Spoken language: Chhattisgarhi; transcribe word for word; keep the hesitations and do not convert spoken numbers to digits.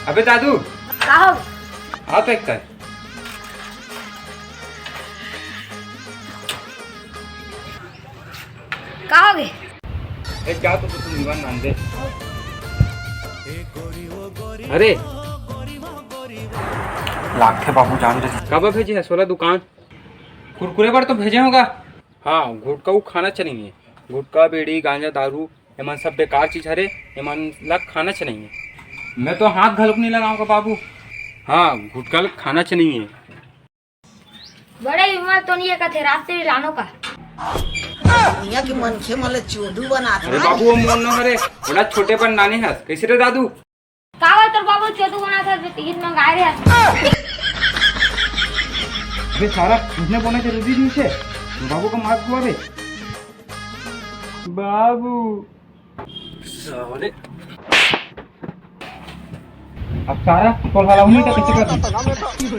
अबे दादू, का हो? आ तो एक कर। का हो गे? ए, जा तो तू दीवान मान दे। अरे, लागथे बाबू जान दे। काबर भेजे हस ओला दुकान? कुरकुरे बर तो भेजे होगा। हाँ, गुटखा वो खाना चाहिए। गुटखा, बीड़ी, गांजा, दारू, एमन सब बेकार चीज हरे, एमन ला खाना चाहिए। मैं तो हाथ घलोक नहीं लगाऊंगा बाबू। हाँ, गुटखा ला खाना चाहिए। बड़े विमल तो नहीं कथे, रास्ते में लानो का। दुनिया के मनखे मन ल चोदू बनात अरे हन। बाबू, वो मोर न हरे, बड़ा छोटे पर नाने हस। कैसे रे दादू? का होय तोर बाबू चोदू बनात हस, बे तीन मंगाए रे। अबे सारा, तुझने बोलना जरूरी नहीं है। बाबू का मार को अबे। बाबू। साले। अब सारा, तोर साला उन्हीं का कैसे कर दी?